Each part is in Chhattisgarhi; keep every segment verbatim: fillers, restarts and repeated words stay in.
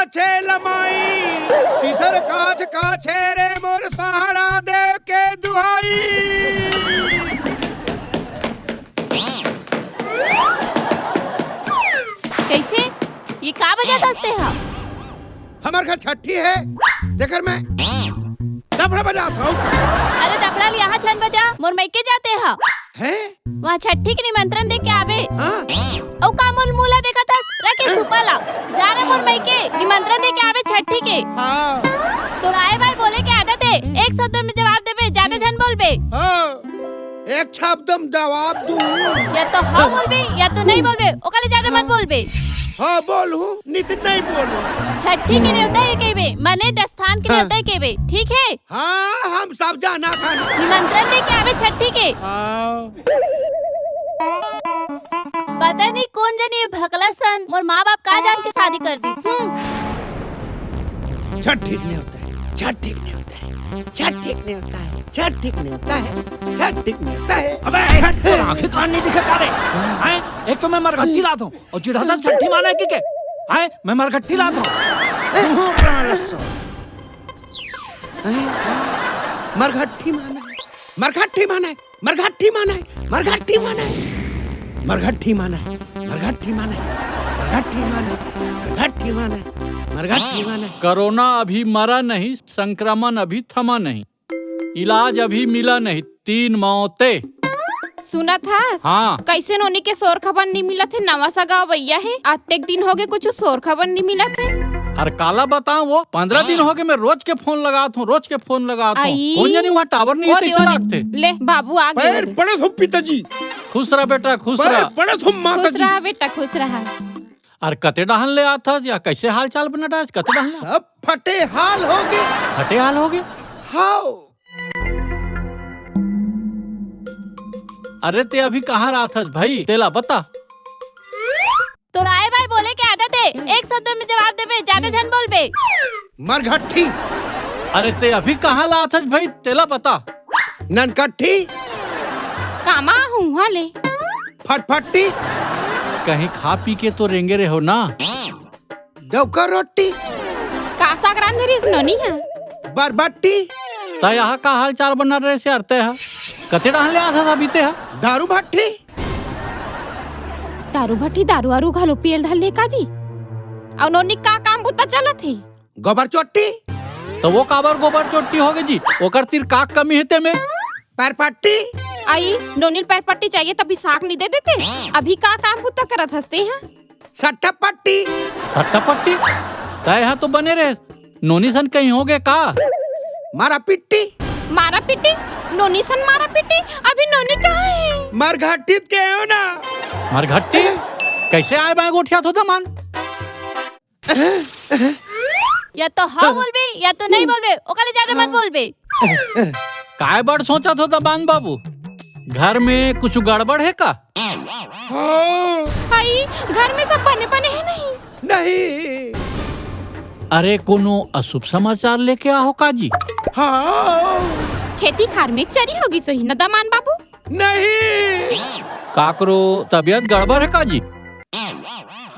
छे लमाई, तीसर काछ काछे रे मोर सहारा देव के दुहाई। कइसे? ये का बजात हस तेहा? हमर घर छट्ठी हे, तेकर मैं दफड़ा बजात हँव। अरे दफड़ा ल इहाँ झन बजा, मोर मइके जा तेहा। हैं? वहाँ छट्ठी के निमंत्रण दे के आबे। हाँ? अउ का मुल मुला देखत हस? रखे सुपा ला। जा रे मोर मइके, निमंत्रण दे के आबे छट्ठी के। हाँ। तोर आय बाय बोले के आदत हे, एक शब्द में जवाब देबे, जादा झन बोलबे। हाँ। एक शब्द में जवाब दूँ। या तो हाँ बोलबे, या तो नहीं बोलबे, ओकर ले जादा मत बोलबे। हाँ बोलहूँ, नहीं तो नहीं बोलहूँ। छट्ठी के नेवता हे कहिबे, मने दस्थान के हाँ। नेवता हे कहिबे, ठीक हे? हाँ, हम सब जानत हन। निमंत्रण दे के आबे छट्ठी के। हाँ। पता नहीं कोन जनी ये भकला सन मोर माँ बाप का जान के शादी कर दिस। हम्म। छट्ठी के नेवता हे, छट्ठी के नेवता हे, छट्ठी के नेवता हे, छट्ठी के नेवता हे, छट्ठी के नेवता हे। अबे, छट्ठी। तोर आँखी कान नहीं दिखे का रे? हैं? एक तो मैं मरघट्टी लात हँव अउ चिढ़ाथस छट्ठी माने हे कहिके। हैं? मैं मरघट्टी लात हँव। हैं? मरघट्टी माने हे, मरघट्टी माने हे, मरघट्टी माने हे, मरघट्टी माने हे, मरघट्टी माने हे, मरघट्टी माने हे, मरघट्टी माने हे, मरघट्टी माने हे, मरघट्टी माने हे। कोरोना अभी मरा नहीं, संक्रमण अभी थमा नहीं, इलाज अभी मिला नहीं, तीन मौतें। सुनत हस? हाँ। कइसे नोनी के सोर खबर नी मिलत हे? नवा सगा अवइया हे, अतेक दिन होगे कुछु सोर खबर नी मिलत हे। अरे काला बतावँव वो, पंद्रह दिन होगे मैं रोज के फोन लगात हँव, रोज के फोन लगात हँव। आई। कोन जनी वहाँ टावर नहीं हे, ओ तइसे दे, ओ दे। लागथे। ले, बाबू आ गे पैर ओदे। पड़त हँव पिताजी। खुश रह बेटा, खुश रह। पैर पड़त हँव माता खुश जी। रह बेटा, खुश रह। अरे कते डहन ले आत हस या कइसे हाल चाल बना डारस, कते डहन ले? सब फटे हाल होगे। फटे हाल होगे? हाँ। अरे ते अभी कहाँ रहत हस भाई, तेला बता। तोर आय बाय बोले के आदत हे, एक शब्द में जवाब देबे, जादा झन बोलबे। मरघट्टी। अरे ते अभी कहाँ रहत हस भाई, तेला बता। ननकट्टी। कामा हूँ हाँ ले। फटफट्टी। कहीं खा पी के तो रेंगे रहे हो ना। डौका रोटी। का साग रांधे रिहिस नोनी ह? बरबट्टी। त यहाँ का हाल चाल बना रहे से अरते ह? कते डहन ले आत हस अभी ते ह? दारू भट्टी। दारू भट्टी, दारू आरू घलो पियल धर ले का जी? अउ नोनी का काम बुता चलत हे? गोबर चोट्टी। त वो काबर गोबर चोट्टी होगे जी? ओकर तीर का कमी हे ते में? पैर पट्टी। आई, नोनी ल पैर पट्टी चाहिए तभी साग नहीं दे देते। अभी का काम बुता करत हस ते ह? सट्टा पट्टी। सट्टा पट्टी? तय ह तो बने रहे। नोनी सन कहीं होगे का? मारा पिट्टी। मारा पिट्टी? नोनी सन मारा पिट्टी? अभी नोनी कहाँ हे? मरघट्टी त केहेंव ना। मरघट्टी? कइसे आय बाय गोठियाथस दमान? या तो हाँ बोलबे, या तो नहीं बोलबे, ओकर ले जादा मत बोलबे। काय बड़ सोचत हस दमान बाबू? घर में कुछु गड़बड़ हे का? हाँ। आई, घर में सब बने बने हे नहीं? नहीं। अरे, कोनो अशुभ समाचार लेके आए हो का जी? हाँ। खेती खार में चरी होगे सही न दमान बाबू? नहीं। काकरो तबियत गड़बड़ हे का जी?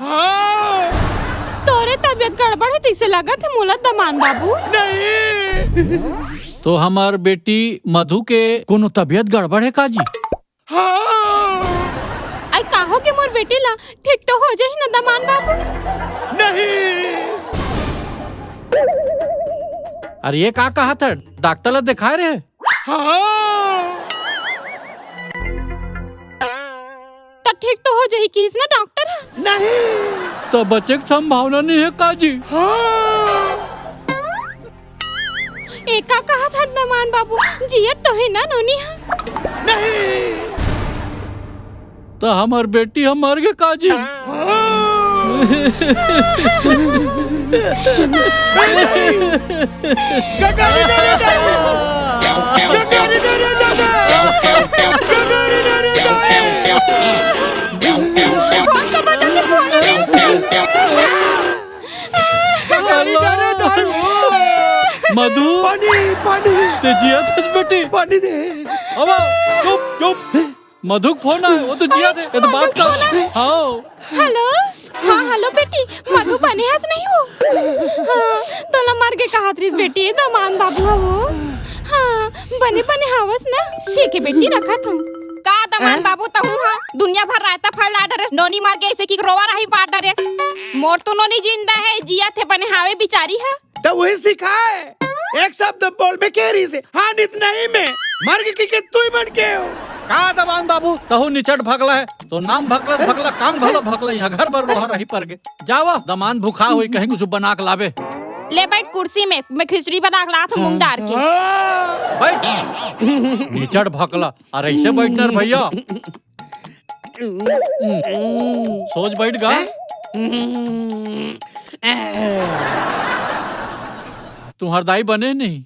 हाँ। तोरे तबियत गड़बड़ हे तइसे लगत हे मोला दमान बाबू। नहीं। त हमर बेटी मधु के कोनो तबियत गड़बड़ हे का जी? हाँ। आई, का होगे मोर बेटी ला? ठीक तो हो जाही न दमान बाबू? नहीं। अरे ये का कहत हे? डॉक्टर ला देखाय रहे? हाँ। त ठीक तो हो जाही किहिस ना डॉक्टर ह? नहीं। त बचे के संभावना नहीं हे का जी? हाँ। ए का कहत हस दमान बाबू, जियत तो हे ना नोनी ह? नहीं। त हमर बेटी ह मर गे का जी? हाँ। गगारी दे रे दाई। गगारी दे रे दादा। गगारी दे रे दाई। फोन तो बजा के फोन नहीं। गगारी दे रे दाई। मधु। पानी, पानी। ते जियत हस बेटी? पानी दे। अब चुप, चुप। मधु के फोन आय, वो तो जियत हे, ये तो बात कर। हाँ। हेलो। हाँ, हेलो बेटी, मधु, बने हस नहीं हो? हाँ, तोला मर के कहत रहिस बेटी, दमांद बाबू हवो। हाँ, बने बने हवस ना? ठीक है बेटी, रखत हूँ। का दमांद हाँ? बाबू तहूँ हा? दुनिया भर रायता फैला डरेस, नोनी मर के ऐसे की रोवा राही पार डरेस। मोर तो नोनी जिंदा है, जियत हे, बने हावे बिचारी हा। त वही सिखाए। एक शब्द बोलबे के रहिस हे, हाँ नित नहीं में। मर के की के तुई बन के हो। का दमांद बाबू, तहूँ निचट भकला है। तो नाम भकला, भकला, काम भला भकला, यहाँ घर बर रोहा राही पर के। जावा, दमांद भूखा होई, कहीं कुछ बना के लाबे। ले बैठ कुर्सी में, मैं खिचड़ी बना के लात हूँ मूंग डार के। हाँ। बैठ। निचट भकला, अरे ऐसे बैठना रे भैया। सोच बैठ गा। तुम्हार दाई बने नहीं?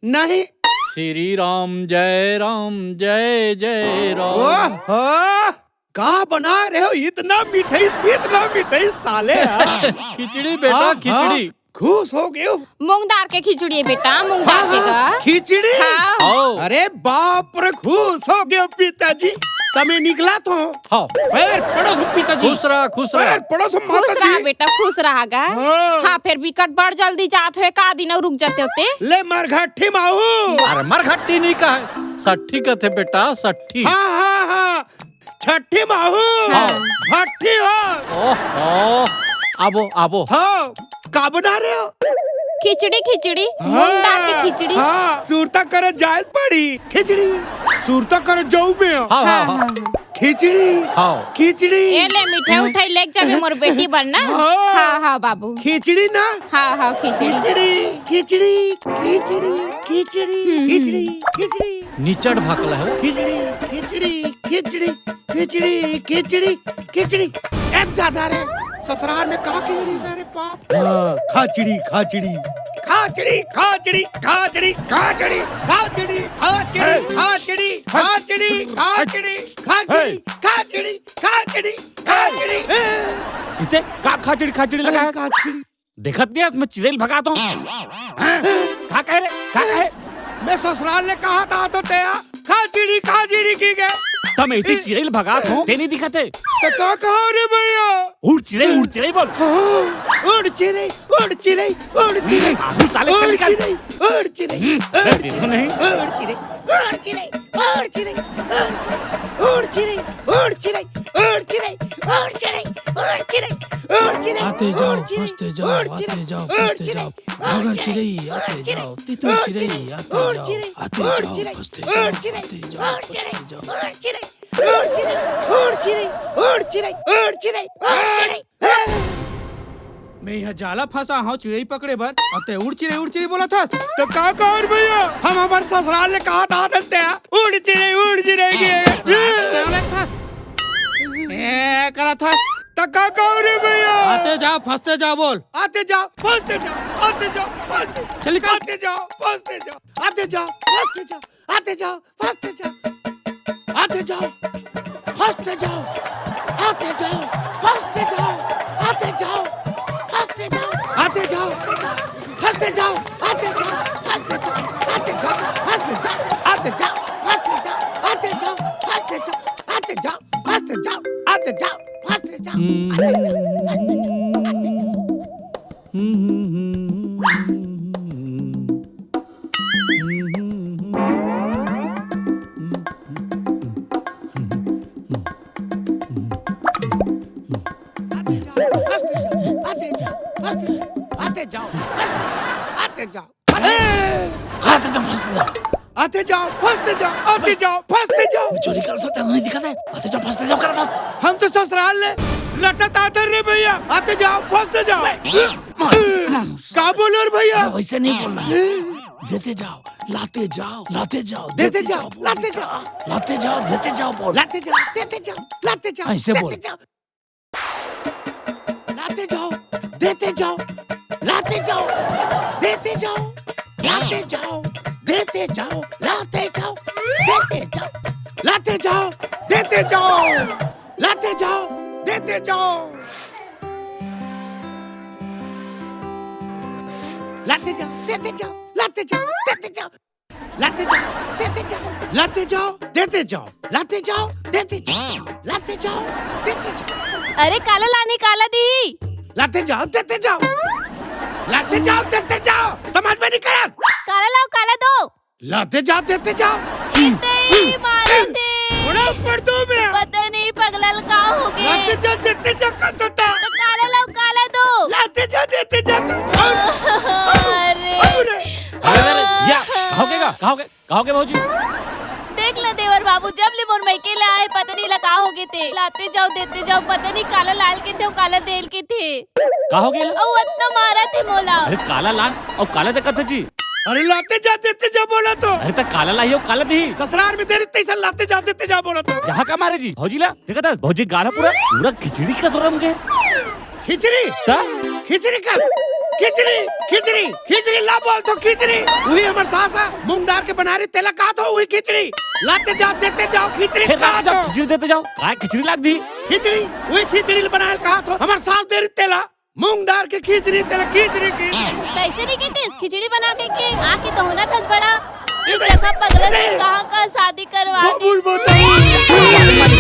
नहीं। श्री राम, जय राम, जय जय राम। ओहो, का बना रहे हो इतना मिठाई, इतना मिठाई साले, हाँ? खिचड़ी बेटा, हाँ, हाँ। खिचड़ी। खुश हो गयो? मूंग दार के खिचड़ी है बेटा, मूंग दार के हाँ, का। खिचड़ी? हाँ। आओ। अरे बाप रे, खुश हो गयो पिताजी। तमे निकला तो। हाँ। पैर पड़ो तुम पिताजी। खुश रहा, खुश रहा। पैर पड़ो तुम खुश माता रहा जी। बेटा, खुश रहा गा। हाँ। हाँ, फिर बिकट बड़ जल्दी जात हुए, का दिन अउ रुक जाते होते। ले मरघट्टी माहू। अरे मरघट्टी नहीं कहे, सट्ठी कथे बेटा, सट्ठी। हाँ, हाँ, हाँ। छठी माहू। हाँ। भट्टी हो। ओहो। आबो, आबो। हाँ, का बना रहे हो? खिचड़ी, खिचड़ी, हाँ, मूंग दार के खिचड़ी। हाँ, सुरता करे जाए पड़ी। खिचड़ी, सुरता करे जाऊ में। हाँ, हाँ, हाँ, हाँ। हाँ। खिचड़ी, हाँ। खिचड़ी। ए ले मिठाई उठाई लेके जाबे मोर बेटी बर ना। हाँ। हाँ, हाँ, बाबू। खिचड़ी ना। हाँ, हाँ, खिचड़ी। खिचड़ी, खिचड़ी, खिचड़ी, खिचड़ी, हम्म, खिचड़ी, हम्म। खिचड़ी। निचट भकला है वो। खिचड़ी, खिचड़ी, खिचड़ी, खिचड़ी, खिचड़ी, खिचड़ी। एक ज्यादा रे। ससुराल में का कह रही सारे पाप। हाँ, खाचड़ी, खाचड़ी। खाचड़ी, खाचड़ी, खाचड़ी, खाचड़ी, खाचड़ी, खाचड़ी, खाचड़ी, खाचड़ी, खाचड़ी, खाचड़ी, खाचड़ी, खाचड़ी, खाचड़ी। किसे का खाचड़ी, खाचड़ी लगा है? खाचड़ी। देखत नहीं है, मैं चिरई ल भगात हूँ। हाँ? का कहे रे? का कहे? मैं ससुराल ले कहा था तो तेरा खाचड़ी, खाचड़ी की गए। तब मैं इतनी चिरई ल भगात हूँ, ते नहीं दिखत है। तो का कहा रे भैया? उड़ चिरई, उड़ चिरई बोल। हाँ, उड़ चिरई, उड़ चिरई, उड़ चिरई। आगू साले चल निकल। उड़ चिरई, उड़ चिरई, हम्म, उड़ देखो चिरई, नहीं। उड़ चिरई, उड़ चिरई, उड़ चिरई, उड़ चिरई, उड़ चिरई, उड़ चिरई, उड़ चिरई, उड़ चिरई, उड़ चिरई। आते जाओ, उड़ चिरई, फंसते जाओ, उड़ चिरई, आते जाओ, उड़ फंसते चिरई, जाओ। उड़ घाघर चिरई, चिरई, उड़ आते चिरई, जाओ। तीतू उड़ चिरई, चिरई, आते उड़ जाओ। चिरई, आते उड़ जाओ, चिरई, फंसते उड़ जाओ, चिरई, आते जाओ, उड़ फंसते चिरई, जाओ। उड़ चिरई, उड़ चिरई, उड़ चिरई, उड़ चिरई, उड़ चिरई। मैं यहाँ जाला फंसा हूँ चिरई पकड़े बर, अउ ते उड़ चिरई, उड़ चिरई बोलत हस। तो का कर भैया, हम हमर ससुराल ले कहा था देते हैं, उड़ चिरई, उड़ चिरई के। ए, करत हस। तो का कर रे भैया? आते जाओ, फंसते जाओ बोल। आते जाओ, फंसते जाओ, आते जाओ, फंसते जाओ। चल निकल। आते जाओ, फंसते जाओ, आते जाओ, फंसते जाओ। आते जाओ, फंसते जाओ। आते जाओ, फंसते जाओ। आते जाओ, फंसते जाओ। आते जाओ, फंसते जाओ। आते जाओ, फंसते जाओ। आते जाओ, फंसते जाओ। आते जाओ, फंसते जाओ। आते जाओ, फंसते जाओ। आते जाओ, फंसते जाओ। आते जाओ, फंसते जाओ। आते जाओ, फंसते जाओ। आते जाओ, फंसते जाओ। आते जाओ। आते जाओ, फंसते जाओ, आते जाओ, फंसते जाओ, आते जाओ। आते जाओ, फंसते जाओ, आते जाओ, फंसते जाओ। मैं चोरी कर सकता हूँ, नहीं दिखाते। आते जाओ, फंसते जाओ, कर दस। हम तो ससुराल ले रटत आते रे भैया। आते जाओ, फंसते जाओ। मानुस। का बोलो रे भैया? मैं वैसे नहीं बोल रहा। देते जाओ, लाते जाओ, लाते जाओ, देते देते जाओ, जाओ, बोल लाते बेटा। जाओ। लाते जाओ, देते जाओ, बोल। लाते जाओ, देते जाओ, लाते जाओ, ऐसे बोल। देते जाओ। लाते जाओ, देते जाओ, लाते जाओ, देते जाओ, लाते जाओ, देते जाओ, लाते जाओ, देते जाओ, लाते जाओ, देते जाओ, लाते जाओ, देते जाओ। लाते जाओ, देते जाओ, लाते जाओ, देते जाओ। लाते जाओ, देते जाओ, लाते जाओ, देते जाओ, लाते जाओ, देते जाओ, लाते जाओ, देते जाओ। अरे काला लानी, काला दिही। लाते जाओ, देते जाओ, लाते जाओ, देते जाओ। समझ में नहीं करत। काला लाओ, काला दो। लाते जाओ, देते जाओ। इतने ही मारत हे। बड़ा ऊपर दो में। पता नहीं पगला ल का होगे। लाते जाओ, देते जाओ, का तो ता। तो काला लाओ, काला दो। लाते जाओ, देते जाओ, का। अरे। अरे, अरे, या, का होगे गा? का होगे? का होगे भौजी? देख ल देवर बाबू, जब ले मोर मइके ले आए, पता नहीं ला का होगे ते। लाते जाओ, देते जाओ, पता नहीं काला लाय ल कथे, काला दे ल कथे। का होगे ला? अउ अतना मारत हे मोला। अरे काला लान अउ काला दे कथे जी। अरे लाते जाओ, देते जाओ बोला तो। अरे त काला लाही अउ काला दिही। ससुरार में दे रही तैसन लाते जाओ, देते जाओ बोला तो। यहाँ का मारे जी? भौजी ला, देखत हस, भौजी गाला पूरा, पूरा खिचड़ी कस रंग के। खिचड़ी? त? खिचड़ी कस? खिचड़ी, खिचड़ी, खिचड़ी ला बोल तो खिचड़ी। उही हमर सास हे, मूंग दार के बना रही, तेला कहा तो उही खिचड़ी। लाते जाओ, देते जाओ, खिचड़ी फिर कहा लाते जाओ, तो। खिचड़ी देते जाओ, काय खिचड़ी लाग दी? खिचड़ी, उही खिचड़ी बनाए ल कहा तो, हमर सास दे रही तेला। मूंग दार के खिचड़ी, तेला खिचड़ी, खिचड़ी। कैसे नहीं कहते इस खिचड़ी बना के, के आके तो होना था बड़ा। ये देखा पगला से कहाँ का शादी करवा दी। बोल बताओ।